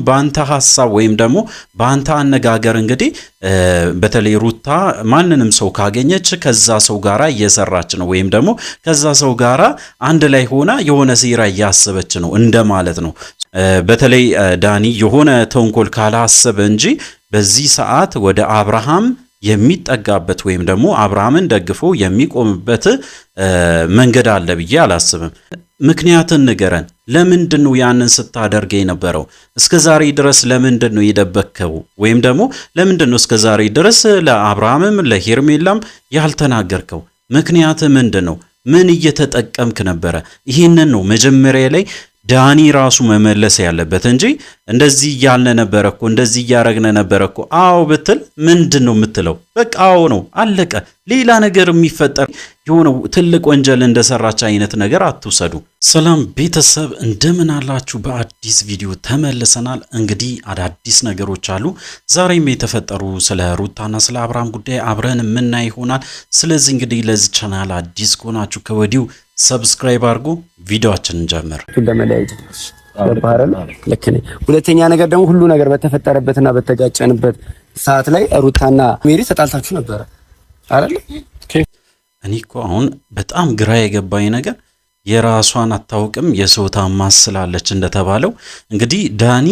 በአንተ ሀሳብ ወይም ደግሞ በአንተ አነጋገር እንግዲህ በተለይ ሩታ ማንንም ሰው ካገኘች ከዛ ሰው ጋራ እየሰራች ነው ወይም ደግሞ ከዛ ሰው ጋራ አንድ ላይ ሆና የሆነ ሴራ እያሰበች ነው እንደማለት ነው። በተለይ ዳኒ የሆነ ተንኮል ካላሰበ እንጂ በዚህ ሰዓት ወደ አብርሃም የሚጠጋበት ወይም ደግሞ አብርሃምን ደግፎ የሚቆምበት መንገድ አለ ብዬ አላስብም። ምክንያትን ንገረን። ለምንድን ነው ያንን ስታደርግ የነበረው? እስከ ዛሬ ድረስ ለምንድን ነው የደበቅከው? ወይም ደግሞ ለምንድን ነው እስከ ዛሬ ድረስ ለአብርሃምም ለሄርሜላም ያልተናገርከው? ምክንያት ምንድን ነው? ምን እየተጠቀምክ ነበረ? ይህንን ነው መጀመሪያ ላይ ዳኒ ራሱ መመለስ ያለበት እንጂ እንደዚህ እያልነ ነበረ እኮ፣ እንደዚህ እያረግነ ነበረ እኮ አዎ ብትል ምንድን ነው የምትለው? በቃ አዎ ነው፣ አለቀ። ሌላ ነገር የሚፈጠር የሆነ ትልቅ ወንጀል እንደሰራች አይነት ነገር አትውሰዱ። ሰላም ቤተሰብ፣ እንደምን አላችሁ? በአዲስ ቪዲዮ ተመልሰናል። እንግዲህ አዳዲስ ነገሮች አሉ። ዛሬም የተፈጠሩ ስለ ሩታና ስለ አብርሃም ጉዳይ አብረን የምናይ ይሆናል። ስለዚህ እንግዲህ ለዚህ ቻናል አዲስ ከሆናችሁ ከወዲሁ subscribe አድርጉ። ቪዲዮአችንን ጀምር። ለመለያየት ገባህ አይደል? ልክ ነኝ። ሁለተኛ ነገር ደግሞ ሁሉ ነገር በተፈጠረበትና በተጋጨንበት ሰዓት ላይ ሩታና ሜሪ ተጣልታችሁ ነበረ አይደል? እኔ እኮ አሁን በጣም ግራ የገባኝ ነገር የራሷን አታውቅም የሰው ታማስላለች እንደተባለው እንግዲህ ዳኒ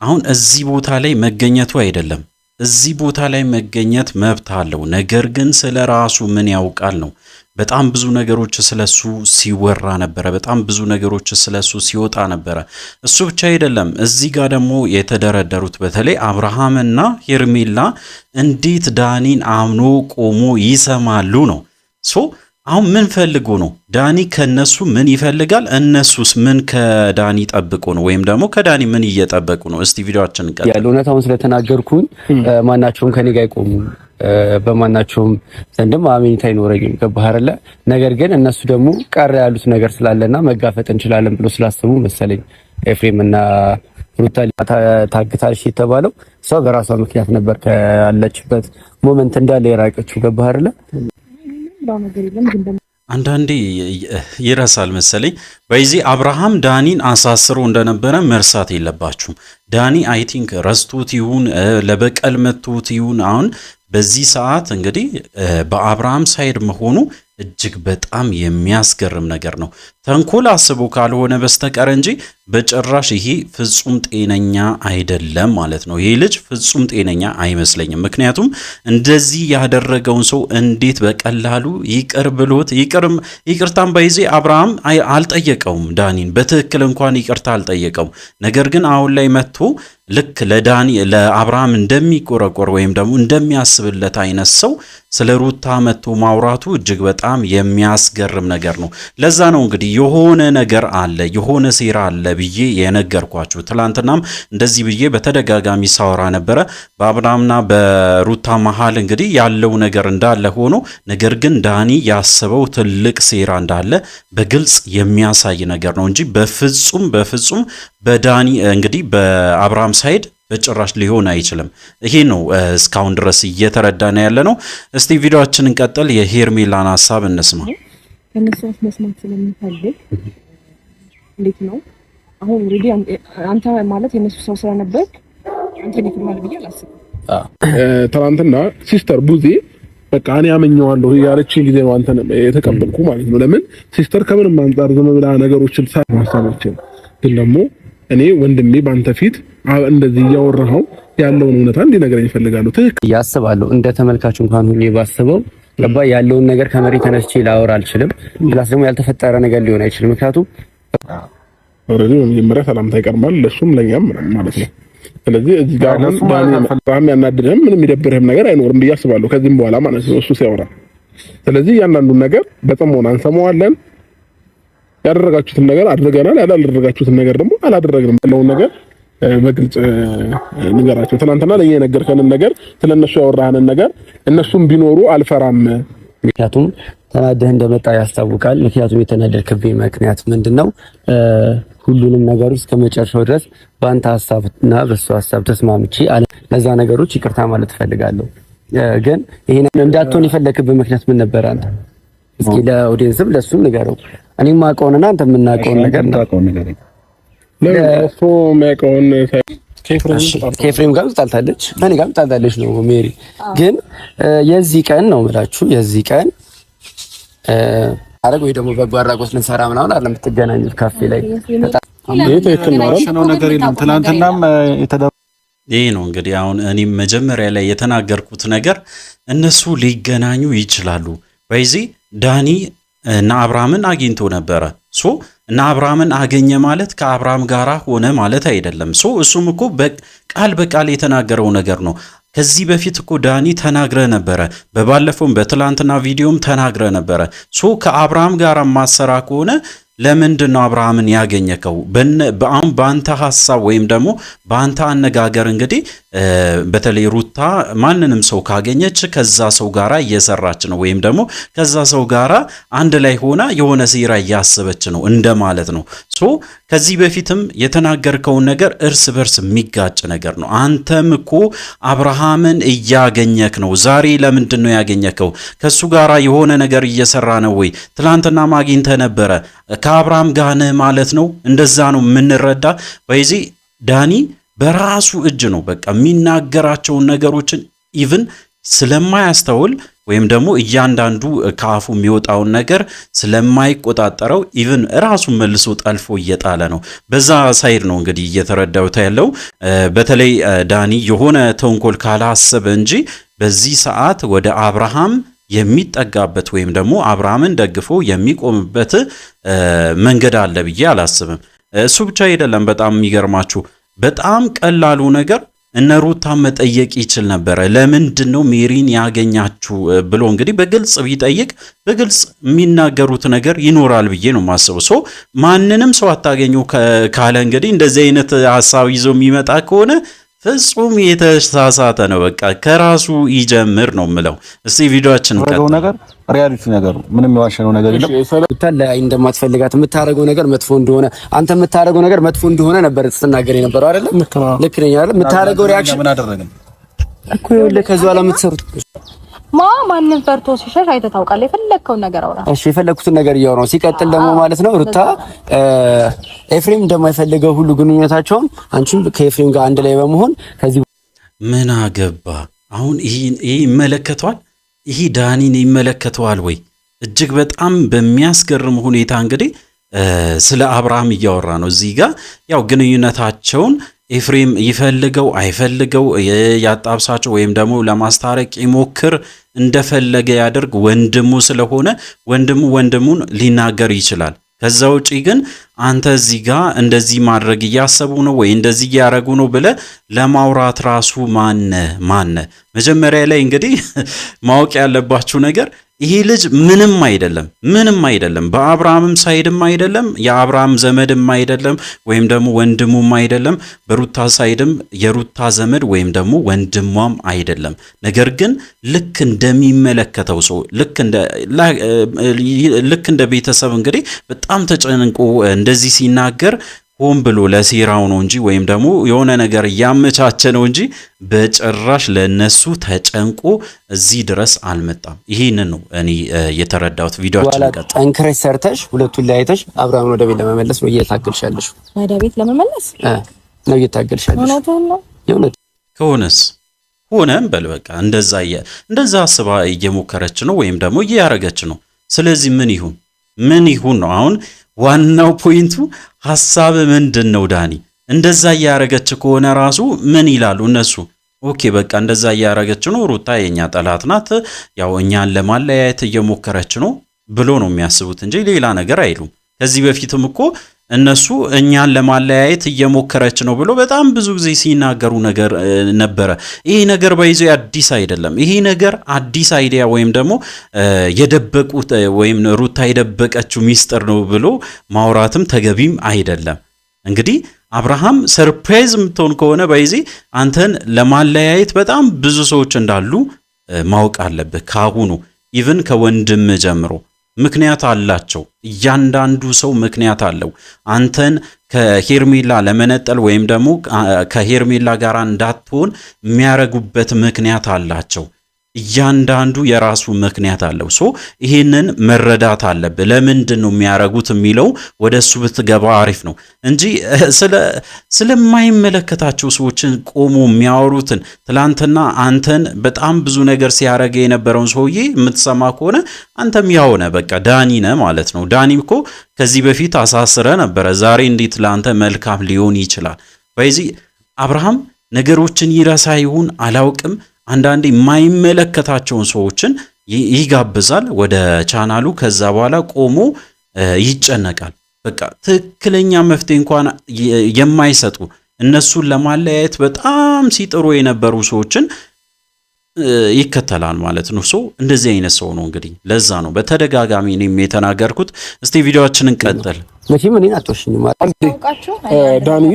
አሁን እዚህ ቦታ ላይ መገኘቱ አይደለም፣ እዚህ ቦታ ላይ መገኘት መብት አለው። ነገር ግን ስለ ራሱ ምን ያውቃል ነው። በጣም ብዙ ነገሮች ስለሱ ሲወራ ነበረ። በጣም ብዙ ነገሮች ስለሱ ሲወጣ ነበረ። እሱ ብቻ አይደለም። እዚህ ጋር ደግሞ የተደረደሩት በተለይ አብርሃምና ሄርሜላ እንዴት ዳኒን አምኖ ቆሞ ይሰማሉ ነው። So አሁን ምን ፈልጎ ነው ዳኒ? ከነሱ ምን ይፈልጋል? እነሱስ ምን ከዳኒ ጠብቆ ነው? ወይም ደግሞ ከዳኒ ምን እየጠበቁ ነው? እስቲ ቪዲዮአችንን ቀጥል። ያለው እውነታውን ስለተናገርኩኝ ማናቸውም ከኔ ጋር አይቆሙም፣ በማናቸውም ዘንድም አመኔታ አይኖረኝም። ገባህ አይደለ? ነገር ግን እነሱ ደግሞ ቀረ ያሉት ነገር ስላለና መጋፈጥ እንችላለን ብሎ ስላሰቡ መሰለኝ ኤፍሬም እና ሩታ ታግታለች የተባለው እሷ በራሷ ምክንያት ነበር ካለችበት moment እንዳለ የራቀችው። ገባህ አይደለ? አንዳንዴ ይረሳል መሰለኝ። በዚህ አብርሃም ዳኒን አሳስሮ እንደነበረ መርሳት የለባችሁም። ዳኒ I think ረስቶት ይሁን፣ ለበቀል መቶት ይሁን፣ አሁን በዚህ ሰዓት እንግዲህ በአብርሃም side መሆኑ እጅግ በጣም የሚያስገርም ነገር ነው። ተንኮል አስቦ ካልሆነ በስተቀር እንጂ በጭራሽ ይሄ ፍጹም ጤነኛ አይደለም ማለት ነው። ይሄ ልጅ ፍጹም ጤነኛ አይመስለኝም። ምክንያቱም እንደዚህ ያደረገውን ሰው እንዴት በቀላሉ ይቅር ብሎት፣ ይቅርታም ባይዜ አብርሃም አልጠየቀውም። ዳኒን በትክክል እንኳን ይቅርታ አልጠየቀውም። ነገር ግን አሁን ላይ መጥቶ ልክ ለዳኒ ለአብርሃም እንደሚቆረቆር ወይም ደግሞ እንደሚያስብለት አይነት ሰው ስለ ሩታ መጥቶ ማውራቱ እጅግ በጣም የሚያስገርም ነገር ነው። ለዛ ነው እንግዲህ የሆነ ነገር አለ፣ የሆነ ሴራ አለ ብዬ የነገርኳችሁ። ትላንትናም እንደዚህ ብዬ በተደጋጋሚ ሳወራ ነበረ። በአብርሃምና በሩታ መሃል እንግዲህ ያለው ነገር እንዳለ ሆኖ ነገር ግን ዳኒ ያሰበው ትልቅ ሴራ እንዳለ በግልጽ የሚያሳይ ነገር ነው እንጂ በፍጹም በፍጹም በዳኒ እንግዲህ በአብርሃም side በጭራሽ ሊሆን አይችልም። ይሄ ነው እስካሁን ድረስ እየተረዳን ያለ ነው። እስቲ ቪዲዮአችንን ቀጥል፣ የሄርሜላን ሀሳብ እንስማ። ከእነሱ አፍ መስማት ስለምፈልግ እንዴት ነው አሁን already አንተ ማለት የእነሱ ሰው ስለነበርክ አንተን ይክዱሃል ብዬ አላስብም። ትናንትና sister ቡዜ በቃ እኔ አመኘዋለሁ ያለችኝ ጊዜ ነው አንተን የተቀበልኩ ማለት ነው። ለምን sister ከምንም አንጻር ዝም ብላ ነገሮችን ሀሳቦችን ግን ደግሞ እኔ ወንድሜ በአንተ ፊት እንደዚህ እያወራኸው ያለውን እውነታ እንዲነግረኝ እፈልጋለሁ። ትክክል ያስባለሁ። እንደ ተመልካች እንኳን ሁኜ ባስበው ገባ ያለውን ነገር ከመሬት ተነስቼ ላወራ አልችልም። Plus ደግሞ ያልተፈጠረ ነገር ሊሆን አይችልም። ምክንያቱም Already በመጀመሪያ ሰላምታ ይቀርማል ለሱም ለኛም ማለት ነው። ስለዚህ እዚህ ጋር አሁን ዳኒ ያናድድህም ምንም የሚደብርህም ነገር አይኖርም ብዬ አስባለሁ ከዚህም በኋላ ማለት ነው እሱ ሲያወራ። ስለዚህ እያንዳንዱን ነገር በጥሞና እንሰማዋለን። ያደረጋችሁትን ነገር አድርገናል፣ ያላደረጋችሁትን ነገር ደግሞ አላደረግንም ያለውን ነገር በግልጽ ንገራቸው። ትናንትና ለኛ የነገርከንን ነገር ስለነሱ ያወራህንን ነገር እነሱም ቢኖሩ አልፈራም። ምክንያቱም ተናደህ እንደመጣ ያስታውቃል። ምክንያቱም የተናደድክብኝ ምክንያት ምንድነው? ሁሉንም ነገሮች እስከ መጨረሻው ድረስ በአንተ ሀሳብና በሱ ሀሳብ ተስማምቼ ለዛ ነገሮች ይቅርታ ማለት እፈልጋለሁ። ግን ይሄን እንዳትሆን የፈለክብህ ምክንያት ምን ነበር? አንተ እስኪ ለኦዲየንስም ለሱም ንገረው። እኔ የማውቀውንና አንተ የምናውቀውን ነገር ነው። ለምን እሱ የሚያውቀውን ከኤፍሬም ጋርም ተጣልታለች፣ ከእኔ ጋርም ተጣልታለች ነው ሜሪ። ግን የዚህ ቀን ነው የምላችሁ የዚህ ቀን አረግ ወይ ደግሞ በጎ አድራጎት ልንሰራ ምናምን አይደለም የምትገናኙት ካፌ ላይ። ይሄ ትክክል ነው አይደል? ነገር የለም። ትናንትናም ይህ ነው እንግዲህ አሁን እኔም መጀመሪያ ላይ የተናገርኩት ነገር እነሱ ሊገናኙ ይችላሉ። በዚህ ዳኒ እና አብርሃምን አግኝቶ ነበረ። So እና አብርሃምን አገኘ ማለት ከአብርሃም ጋራ ሆነ ማለት አይደለም። So እሱም እኮ ቃል በቃል የተናገረው ነገር ነው። ከዚህ በፊት እኮ ዳኒ ተናግረ ነበረ። በባለፈውም በትላንትና ቪዲዮም ተናግረ ነበረ። So ከአብርሃም ጋር ማሰራ ከሆነ ለምንድን ነው አብርሃምን ያገኘከው? አሁን በአንተ ሀሳብ ወይም ደግሞ በአንተ አነጋገር እንግዲህ በተለይ ሩታ ማንንም ሰው ካገኘች ከዛ ሰው ጋራ እየሰራች ነው ወይም ደግሞ ከዛ ሰው ጋራ አንድ ላይ ሆና የሆነ ሴራ እያሰበች ነው እንደማለት ነው። So ከዚህ በፊትም የተናገርከውን ነገር እርስ በርስ የሚጋጭ ነገር ነው። አንተም እኮ አብርሃምን እያገኘክ ነው። ዛሬ ለምንድን ነው ያገኘከው? ከሱ ጋራ የሆነ ነገር እየሰራ ነው ወይ? ትላንትና አግኝተህ ነበረ፣ ከአብርሃም ጋር ነህ ማለት ነው። እንደዛ ነው የምንረዳ። በዚህ ዳኒ በራሱ እጅ ነው በቃ የሚናገራቸውን ነገሮችን even ስለማያስተውል ወይም ደግሞ እያንዳንዱ ከአፉ የሚወጣውን ነገር ስለማይቆጣጠረው even ራሱን መልሶ ጠልፎ እየጣለ ነው። በዛ side ነው እንግዲህ እየተረዳሁት ያለው። በተለይ ዳኒ የሆነ ተንኮል ካላሰበ እንጂ በዚህ ሰዓት ወደ አብርሃም የሚጠጋበት ወይም ደግሞ አብርሃምን ደግፎ የሚቆምበት መንገድ አለ ብዬ አላስብም። እሱ ብቻ አይደለም። በጣም የሚገርማችሁ በጣም ቀላሉ ነገር እነ ሩታ መጠየቅ ይችል ነበረ። ለምንድን ነው ሜሪን ያገኛችሁ ብሎ እንግዲህ በግልጽ ቢጠይቅ በግልጽ የሚናገሩት ነገር ይኖራል ብዬ ነው የማስበው። So ማንንም ሰው አታገኙ ካለ እንግዲህ እንደዚህ አይነት ሀሳብ ይዞ የሚመጣ ከሆነ ፍጹም የተሳሳተ ነው። በቃ ከራሱ ይጀምር ነው የምለው። እስቲ ቪዲዮአችን ያደረገው ነገር reality ነገር ነው። ምንም የዋሸነው ነገር የለም። ሩታ ላይ እንደማትፈልጋት የምታደርገው ነገር መጥፎ እንደሆነ፣ አንተ የምታደርገው ነገር መጥፎ እንደሆነ ነበር ስትናገር የነበረው አይደለ? ልክ ነኝ አይደል? የምታደርገው reaction ምን አደረግን እኮ ይኸውልህ፣ ከዚህ በኋላ የምትሰሩት ማንም ፈርቶ ሲሸሽ አይተህ ታውቃለህ? የፈለግከውን ነገር አውራ። እሺ፣ የፈለግኩትን ነገር እያወራሁ ነው። ሲቀጥል ደግሞ ማለት ነው ሩታ ኤፍሬም እንደማይፈልገው ሁሉ ግንኙነታቸውን አንቺም ከኤፍሬም ጋር አንድ ላይ በመሆን ከዚህ ምን አገባ አሁን? ይሄ ይመለከተዋል? ይሄ ዳኒን ይመለከተዋል ወይ? እጅግ በጣም በሚያስገርም ሁኔታ እንግዲህ ስለ አብርሃም እያወራ ነው እዚህ ጋር። ያው ግንኙነታቸውን ኤፍሬም ይፈልገው አይፈልገው ያጣብሳቸው ወይም ደግሞ ለማስታረቅ ይሞክር እንደፈለገ ያደርግ፣ ወንድሙ ስለሆነ ወንድሙ ወንድሙን ሊናገር ይችላል። ከዛ ውጪ ግን አንተ እዚህ ጋር እንደዚህ ማድረግ እያሰቡ ነው ወይ እንደዚህ እያደረጉ ነው ብለህ ለማውራት ራሱ ማነ? መጀመሪያ ላይ እንግዲህ ማወቅ ያለባችሁ ነገር ይሄ ልጅ ምንም አይደለም፣ ምንም አይደለም። በአብርሃምም side ም አይደለም፣ የአብርሃም ዘመድም አይደለም፣ ወይም ደግሞ ወንድሙም አይደለም። በሩታ side ም የሩታ ዘመድ ወይም ደግሞ ወንድሟም አይደለም። ነገር ግን ልክ እንደሚመለከተው ሰው ልክ እንደ ቤተሰብ እንግዲህ በጣም ተጨንቆ እንደዚህ ሲናገር ሆን ብሎ ለሴራው ነው እንጂ ወይም ደግሞ የሆነ ነገር እያመቻቸ ነው እንጂ በጭራሽ ለነሱ ተጨንቆ እዚህ ድረስ አልመጣም። ይህንን ነው እኔ የተረዳሁት። ቪዲዮአችን በኋላ ጠንክረሽ ሰርተሽ ሁለቱን ለያይተሽ አብርሃምን ወደ ቤት ለመመለስ ነው እየታገልሽ ያለሽው። ወደ ቤት ለመመለስ ነው እየታገልሽ ያለሽው። እውነቱን ነው። የእውነት ከሆነስ ሆነም በል በቃ እንደዛ አስባ እየሞከረች ነው ወይም ደግሞ እያረገች ነው። ስለዚህ ምን ይሁን ምን ይሁን ነው አሁን ዋናው point ኡ። ሐሳብ ምንድን ነው ዳኒ? እንደዛ እያረገች ከሆነ ራሱ ምን ይላሉ እነሱ? Okay በቃ እንደዛ እያረገች ነው፣ ሩታ የኛ ጠላት ናት፣ ያው እኛን ለማለያየት እየሞከረች ነው ብሎ ነው የሚያስቡት እንጂ ሌላ ነገር አይሉም። ከዚህ በፊትም እኮ እነሱ እኛን ለማለያየት እየሞከረች ነው ብሎ በጣም ብዙ ጊዜ ሲናገሩ ነገር ነበረ። ይሄ ነገር በይዞ አዲስ አይደለም። ይሄ ነገር አዲስ idea ወይም ደግሞ የደበቁት ወይም ሩታ የደበቀችው ሚስጥር ነው ብሎ ማውራትም ተገቢም አይደለም። እንግዲህ አብርሃም surprise የምትሆን ከሆነ በይዜ አንተን ለማለያየት በጣም ብዙ ሰዎች እንዳሉ ማወቅ አለብህ ካሁኑ፣ even ከወንድም ጀምሮ ምክንያት አላቸው። እያንዳንዱ ሰው ምክንያት አለው። አንተን ከሄርሜላ ለመነጠል ወይም ደግሞ ከሄርሜላ ጋር እንዳትሆን የሚያረጉበት ምክንያት አላቸው። እያንዳንዱ የራሱ ምክንያት አለው። So ይሄንን መረዳት አለብህ። ለምንድን ነው የሚያረጉት የሚለው ወደ እሱ ብትገባ አሪፍ ነው እንጂ ስለማይመለከታቸው ሰዎችን ቆሞ የሚያወሩትን፣ ትላንትና አንተን በጣም ብዙ ነገር ሲያረገ የነበረውን ሰውዬ የምትሰማ ከሆነ አንተም ያው ነህ፣ በቃ ዳኒ ነህ ማለት ነው። ዳኒ እኮ ከዚህ በፊት አሳስረ ነበረ። ዛሬ እንዴት ለአንተ መልካም ሊሆን ይችላል? በዚህ አብርሃም ነገሮችን ይረሳ ይሁን አላውቅም። አንዳንዴ የማይመለከታቸውን ሰዎችን ይጋብዛል ወደ ቻናሉ። ከዛ በኋላ ቆሞ ይጨነቃል። በቃ ትክክለኛ መፍትሄ እንኳን የማይሰጡ፣ እነሱን ለማለያየት በጣም ሲጥሩ የነበሩ ሰዎችን ይከተላል ማለት ነው። So እንደዚህ አይነት ሰው ነው እንግዲህ። ለዛ ነው በተደጋጋሚ እኔም የተናገርኩት። እስቲ ቪዲዮአችንን ቀጥል። መቼም እኔን አትወሽኝም። ዳኒ፣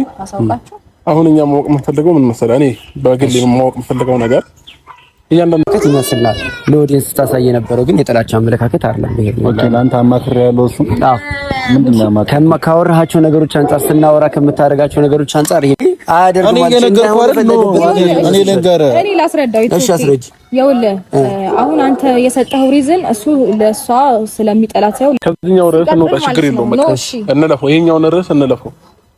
አሁን እኛ ማወቅ የምንፈልገው ምን መሰለህ? እኔ በግሌ ማወቅ የምፈልገው ነገር እያንዳንዱ ይመስላል ለ audience ስታሳይ የነበረው ግን የጥላቻ አመለካከት አይደለም። ይሄ Okay፣ ለአንተ አማክሬ ያለው እሱ ምንድን ነው ያማክሬ? ካወራሃቸው ነገሮች አንጻር፣ ስናወራ ከምታደርጋቸው ነገሮች አንጻር ይሄ አያደርግም። እኔ እየነገርኩህ አይደል? No፣ እኔ ልንገርህ። እኔ ላስረዳው። እሺ አስረጅ። ይኸውልህ፣ አሁን አንተ የሰጠኸው reason እሱ ለእሷ ስለሚጠላት ሳይሆን ከዚህኛው ርዕስ እንውጣ፣ ችግር የለውም። በቃ እንለፈው፣ ይሄኛውን ርዕስ እንለፈው።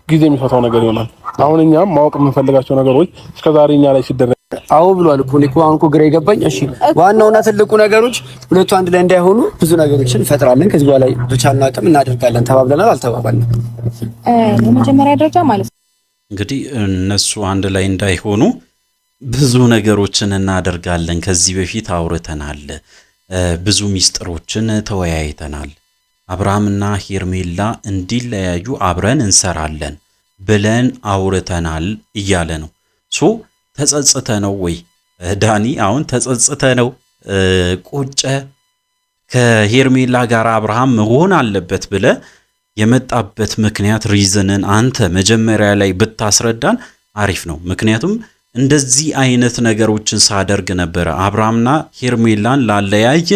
ጊዜ የሚፈታው ነገር ይሆናል። አሁን እኛም ማወቅ የምንፈልጋቸው ነገሮች እስከዛሬ እኛ ላይ ሲደረግ አዎ ብሏል እኮ። እኔ እኮ አሁን እኮ ግራ የገባኝ፣ እሺ ዋናውና ትልቁ ነገሮች ሁለቱ አንድ ላይ እንዳይሆኑ ብዙ ነገሮችን እንፈጥራለን። ከዚህ በኋላ በቻልነው አቅም እናደርጋለን ተባብለናል። አልተባባልንም? በመጀመሪያ ደረጃ ማለት ነው እንግዲህ እነሱ አንድ ላይ እንዳይሆኑ ብዙ ነገሮችን እናደርጋለን። ከዚህ በፊት አውርተናል፣ ብዙ ሚስጥሮችን ተወያይተናል። አብርሃምና ሄርሜላ እንዲለያዩ አብረን እንሰራለን ብለን አውርተናል እያለ ነው። So ተጸጽተ ነው ወይ ዳኒ? አሁን ተጸጽተ ነው፣ ቆጨ፣ ከሄርሜላ ጋር አብርሃም መሆን አለበት ብለ የመጣበት ምክንያት reason ን አንተ መጀመሪያ ላይ ብታስረዳን አሪፍ ነው። ምክንያቱም እንደዚህ አይነት ነገሮችን ሳደርግ ነበረ፣ አብርሃምና ሄርሜላን ላለያየ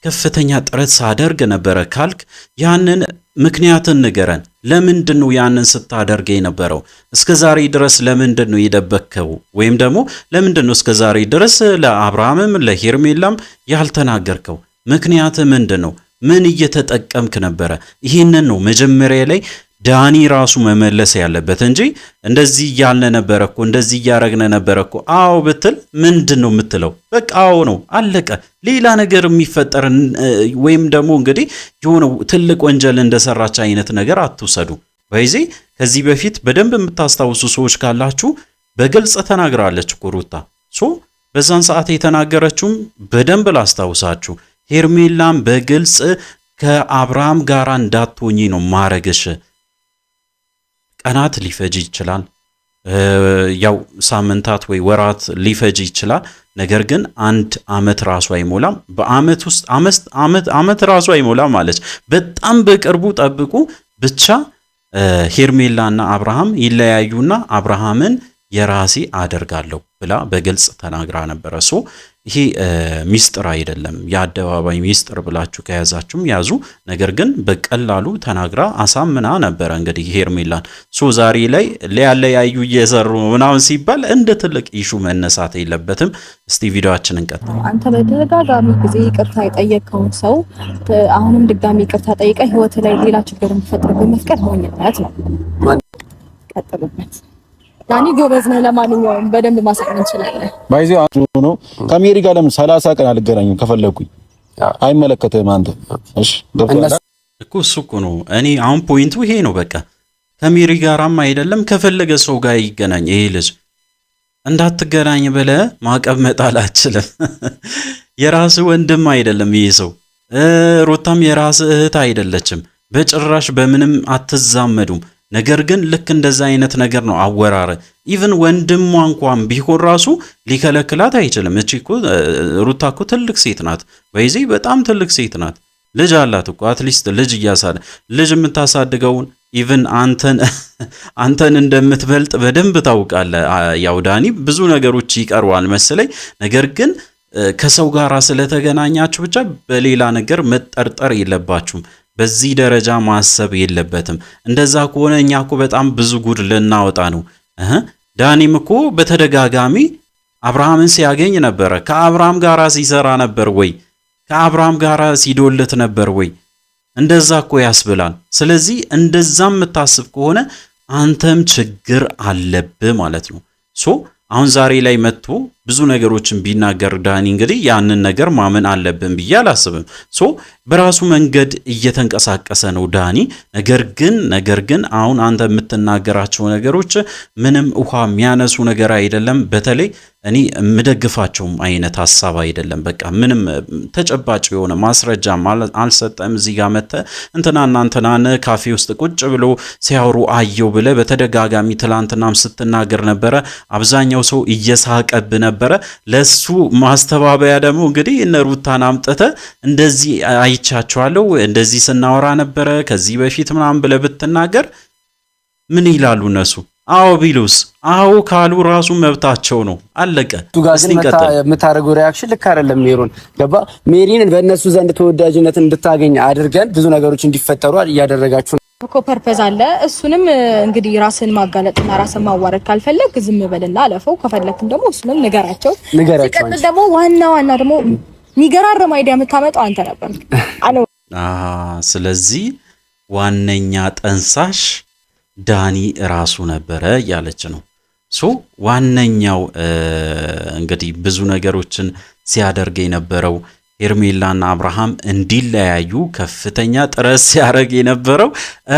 ከፍተኛ ጥረት ሳደርግ ነበረ ካልክ ያንን ምክንያትን ንገረን። ለምንድን ነው ያንን ስታደርግ የነበረው? እስከ ዛሬ ድረስ ለምንድን ነው የደበቅከው? ወይም ደግሞ ለምንድን ነው እስከ ዛሬ ድረስ ለአብርሃምም ለሄርሜላም ያልተናገርከው? ምክንያት ምንድን ነው? ምን እየተጠቀምክ ነበረ? ይህንን ነው መጀመሪያ ላይ ዳኒ ራሱ መመለስ ያለበት እንጂ እንደዚህ እያልን ነበረ እኮ፣ እንደዚህ እያረግነ ነበረ እኮ፣ አዎ ብትል ምንድን ነው የምትለው? በቃ አዎ ነው፣ አለቀ። ሌላ ነገር የሚፈጠር ወይም ደግሞ እንግዲህ የሆነ ትልቅ ወንጀል እንደሰራች አይነት ነገር አትውሰዱ። በይዜ ከዚህ በፊት በደንብ የምታስታውሱ ሰዎች ካላችሁ በግልጽ ተናግራለች እኮ ሩታ። So በዛን ሰዓት የተናገረችውም በደንብ ላስታውሳችሁ፣ ሄርሜላን በግልጽ ከአብርሃም ጋር እንዳትሆኚ ነው ማረግሽ፣ ቀናት ሊፈጅ ይችላል፣ ያው ሳምንታት ወይ ወራት ሊፈጅ ይችላል። ነገር ግን አንድ አመት ራሱ አይሞላም። በአመት ውስጥ አመት ራሱ አይሞላም አለች። በጣም በቅርቡ ጠብቁ ብቻ፣ ሄርሜላና አብርሃም ይለያዩና አብርሃምን የራሴ አደርጋለሁ ብላ በግልጽ ተናግራ ነበረ። So ይሄ ሚስጥር አይደለም፣ የአደባባይ ሚስጥር ብላችሁ ከያዛችሁም ያዙ። ነገር ግን በቀላሉ ተናግራ አሳምና ነበረ እንግዲህ ሄርሜላን። So ዛሬ ላይ ሊያለያዩ እየሰሩ ምናምን ሲባል እንደ ትልቅ issue መነሳት የለበትም። እስቲ ቪዲዮአችንን ቀጥል። አንተ በተደጋጋሚ ጊዜ ይቅርታ የጠየቅከውን ሰው አሁንም ድጋሚ ይቅርታ ጠይቀህ ህይወት ላይ ሌላ ችግር እንዲፈጥርብህ መፍቀድ ሞኝነት ነው። ቀጥሉበት። ዳኒ ጎበዝ ነው። ለማንኛውም በደንብ ማሳመን እንችላለን። By the way ነው፣ ከሜሪ ጋር ለምን 30 ቀን አልገናኝም ከፈለኩኝ? አይመለከትህም አንተ። እሺ ገብቶሃል? እኮ እሱ እኮ ነው። እኔ አሁን point ኡ ይሄ ነው። በቃ ከሜሪ ጋራም አይደለም ከፈለገ ሰው ጋር ይገናኝ ይሄ ልጅ፣ እንዳትገናኝ ብለህ ማዕቀብ መጣል አችልም። የራስ ወንድም አይደለም ይሄ ሰው። ሩታም የራስ እህት አይደለችም። በጭራሽ በምንም አትዛመዱም። ነገር ግን ልክ እንደዛ አይነት ነገር ነው አወራረ። Even ወንድሟ እንኳን ቢሆን ራሱ ሊከለክላት አይችልም። እቺ እኮ ሩታ እኮ ትልቅ ሴት ናት፣ በይዜ በጣም ትልቅ ሴት ናት። ልጅ አላት እኮ፣ at least ልጅ የምታሳድገውን even አንተን እንደምትበልጥ በደንብ ታውቃለህ። ያው ዳኒ ብዙ ነገሮች ይቀርዋል መሰለኝ። ነገር ግን ከሰው ጋር ስለተገናኛችሁ ብቻ በሌላ ነገር መጠርጠር የለባችሁም። በዚህ ደረጃ ማሰብ የለበትም። እንደዛ ከሆነ እኛ እኮ በጣም ብዙ ጉድ ልናወጣ ነው። እህ ዳኒም እኮ በተደጋጋሚ አብርሃምን ሲያገኝ ነበረ? ከአብርሃም ጋር ሲሰራ ነበር ወይ? ከአብርሃም ጋር ሲዶልት ነበር ወይ? እንደዛ እኮ ያስብላል። ስለዚህ እንደዛ የምታስብ ከሆነ አንተም ችግር አለብህ ማለት ነው። So አሁን ዛሬ ላይ መጥቶ ብዙ ነገሮችን ቢናገር ዳኒ እንግዲህ ያንን ነገር ማመን አለብን ብዬ አላስብም። So በራሱ መንገድ እየተንቀሳቀሰ ነው ዳኒ። ነገር ግን አሁን አንተ የምትናገራቸው ነገሮች ምንም ውሃ የሚያነሱ ነገር አይደለም። በተለይ እኔ የምደግፋቸውም አይነት ሀሳብ አይደለም። በቃ ምንም ተጨባጭ የሆነ ማስረጃ አልሰጠም። እዚህ ጋር መጥተህ እንትናና እንትናን ካፌ ውስጥ ቁጭ ብሎ ሲያወሩ አየው ብለህ በተደጋጋሚ ትላንትናም ስትናገር ነበረ። አብዛኛው ሰው እየሳቀብ ነበረ። ለሱ ማስተባበያ ደግሞ እንግዲህ እነ ሩታን አምጥተህ እንደዚህ አይቻቸዋለሁ፣ እንደዚህ ስናወራ ነበረ ከዚህ በፊት ምናምን ብለህ ብትናገር ምን ይላሉ እነሱ? አዎ ቢሉስ? አዎ ካሉ ራሱ መብታቸው ነው። አለቀ። እሱ ጋር ግን የምታደርገው reaction ልክ አይደለም። ሜሮን ገባ። ሜሪን በእነሱ ዘንድ ተወዳጅነት እንድታገኝ አድርገን ብዙ ነገሮች እንዲፈጠሩ እያደረጋችሁ እኮ purpose አለ። እሱንም እንግዲህ ራስን ማጋለጥና ራስን ማዋረድ ካልፈለግ ዝም በልና አለፈው። ከፈለግም ደግሞ እሱንም ንገራቸው። ንገራቸው። ሲቀጥል ደግሞ ዋና ዋና ደግሞ የሚገራርም idea የምታመጣው አንተ ነበር። ስለዚህ ዋነኛ ጠንሳሽ ዳኒ ራሱ ነበረ እያለች ነው። So ዋነኛው እንግዲህ ብዙ ነገሮችን ሲያደርግ የነበረው፣ ሄርሜላና አብርሃም እንዲለያዩ ከፍተኛ ጥረት ሲያደርግ የነበረው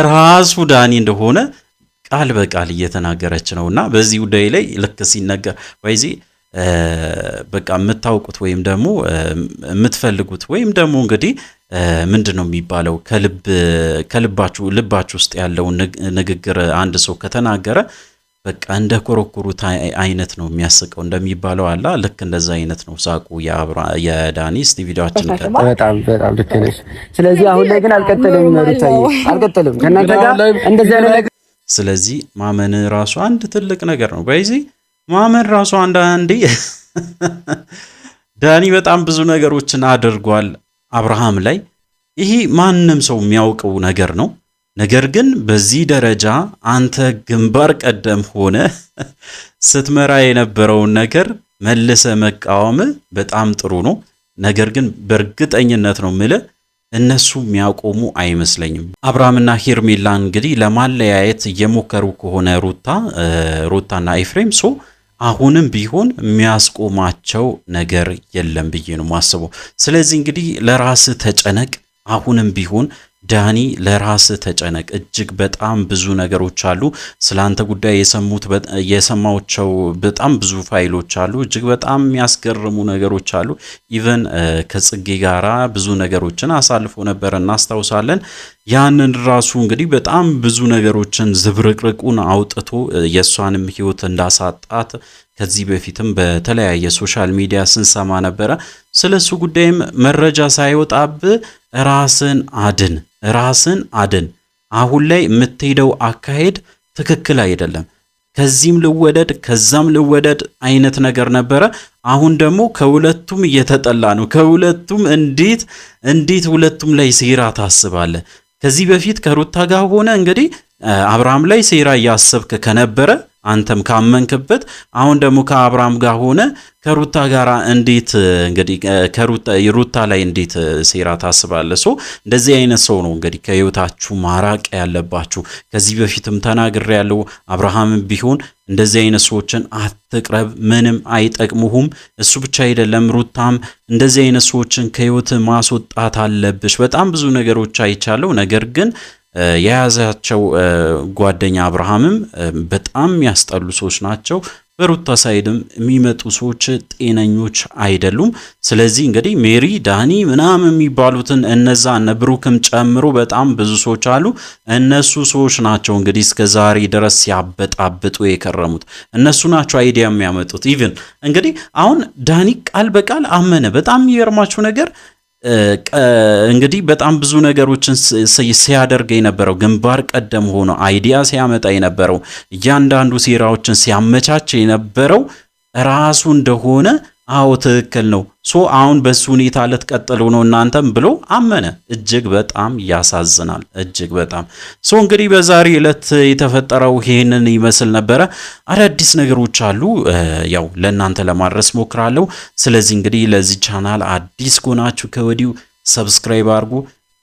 ራሱ ዳኒ እንደሆነ ቃል በቃል እየተናገረች ነው። እና በዚህ ጉዳይ ላይ ልክ ሲነገር ወይዚ በቃ የምታውቁት ወይም ደግሞ የምትፈልጉት ወይም ደግሞ እንግዲህ ምንድን ነው የሚባለው፣ ከልብ ከልባችሁ ልባችሁ ውስጥ ያለውን ንግግር አንድ ሰው ከተናገረ በቃ እንደ ኮረኮሩት አይነት ነው የሚያስቀው እንደሚባለው አላ ልክ እንደዛ አይነት ነው ሳቁ የዳኒ። እስቲ ቪዲዮአችን በጣም በጣም ልክ ነሽ። ስለዚህ አሁን ላይ ግን አልቀጥልም፣ ሩታዬ፣ አልቀጥልም ከእናንተ ጋር እንደዚህ አይነት ነገር። ስለዚህ ማመን ራሱ አንድ ትልቅ ነገር ነው። በዚህ ማመን ራሱ አንዳንዴ ዳኒ በጣም ብዙ ነገሮችን አድርጓል አብርሃም ላይ። ይሄ ማንም ሰው የሚያውቀው ነገር ነው። ነገር ግን በዚህ ደረጃ አንተ ግንባር ቀደም ሆነ ስትመራ የነበረውን ነገር መልሰህ መቃወም በጣም ጥሩ ነው። ነገር ግን በእርግጠኝነት ነው የምልህ እነሱ የሚያቆሙ አይመስለኝም። አብርሃምና ሄርሜላ እንግዲህ ለማለያየት እየሞከሩ ከሆነ ሩታና ኤፍሬም፣ so አሁንም ቢሆን የሚያስቆማቸው ነገር የለም ብዬ ነው የማስበው። ስለዚህ እንግዲህ ለራስህ ተጨነቅ። አሁንም ቢሆን ዳኒ ለራስህ ተጨነቅ። እጅግ በጣም ብዙ ነገሮች አሉ። ስለ አንተ ጉዳይ የሰሙት የሰማቸው በጣም ብዙ ፋይሎች አሉ። እጅግ በጣም የሚያስገርሙ ነገሮች አሉ። Even ከጽጌ ጋራ ብዙ ነገሮችን አሳልፎ ነበር፣ እናስታውሳለን። ያንን ራሱ እንግዲህ በጣም ብዙ ነገሮችን ዝብርቅርቁን አውጥቶ የእሷንም ሕይወት እንዳሳጣት ከዚህ በፊትም በተለያየ social media ስንሰማ ነበረ። ስለ እሱ ጉዳይም መረጃ ሳይወጣብ ራስን አድን፣ ራስን አድን። አሁን ላይ የምትሄደው አካሄድ ትክክል አይደለም። ከዚህም ልወደድ ከዛም ልወደድ አይነት ነገር ነበረ። አሁን ደግሞ ከሁለቱም እየተጠላ ነው። ከሁለቱም እንዴት ሁለቱም ላይ ሴራ ታስባለህ? ከዚህ በፊት ከሩታ ጋር ሆነ እንግዲህ አብርሃም ላይ ሴራ እያሰብክ ከነበረ አንተም ካመንክበት፣ አሁን ደግሞ ከአብርሃም ጋር ሆነ ከሩታ ጋር እንዴት እንግዲህ ከሩታ ሩታ ላይ እንዴት ሴራ ታስባለህ? So እንደዚህ አይነት ሰው ነው እንግዲህ ከህይወታችሁ ማራቅ ያለባችሁ። ከዚህ በፊትም ተናግሬያለሁ። አብርሃምም ቢሆን እንደዚህ አይነት ሰዎችን አትቅረብ፣ ምንም አይጠቅሙህም። እሱ ብቻ አይደለም፣ ሩታም እንደዚህ አይነት ሰዎችን ከህይወት ማስወጣት አለብሽ። በጣም ብዙ ነገሮች አይቻለሁ። ነገር ግን የያዛቸው ጓደኛ አብርሃምም በጣም የሚያስጠሉ ሰዎች ናቸው። በሩታ side ም የሚመጡ ሰዎች ጤነኞች አይደሉም። ስለዚህ እንግዲህ ሜሪ፣ ዳኒ ምናምን የሚባሉትን እነዛ እነ ብሩክም ጨምሮ በጣም ብዙ ሰዎች አሉ። እነሱ ሰዎች ናቸው እንግዲህ እስከ ዛሬ ድረስ ሲያበጣብጡ የከረሙት፣ እነሱ ናቸው idea የሚያመጡት። Even እንግዲህ አሁን ዳኒ ቃል በቃል አመነ። በጣም የሚገርማችሁ ነገር እንግዲህ በጣም ብዙ ነገሮችን ሲያደርግ የነበረው፣ ግንባር ቀደም ሆኖ idea ሲያመጣ የነበረው፣ እያንዳንዱ ሴራዎችን ሲያመቻች የነበረው ራሱ እንደሆነ አዎ ትክክል ነው። So አሁን በሱ ሁኔታ ልትቀጥሉ ነው እናንተም ብሎ አመነ። እጅግ በጣም ያሳዝናል። እጅግ በጣም። So እንግዲህ በዛሬ ዕለት የተፈጠረው ይህንን ይመስል ነበረ። አዳዲስ ነገሮች አሉ፣ ያው ለእናንተ ለማድረስ ሞክራለሁ። ስለዚህ እንግዲህ ለዚህ ቻናል አዲስ ከሆናችሁ ከወዲሁ subscribe አድርጉ።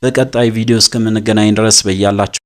በቀጣይ ቪዲዮ እስከምንገናኝ ድረስ በያላችሁ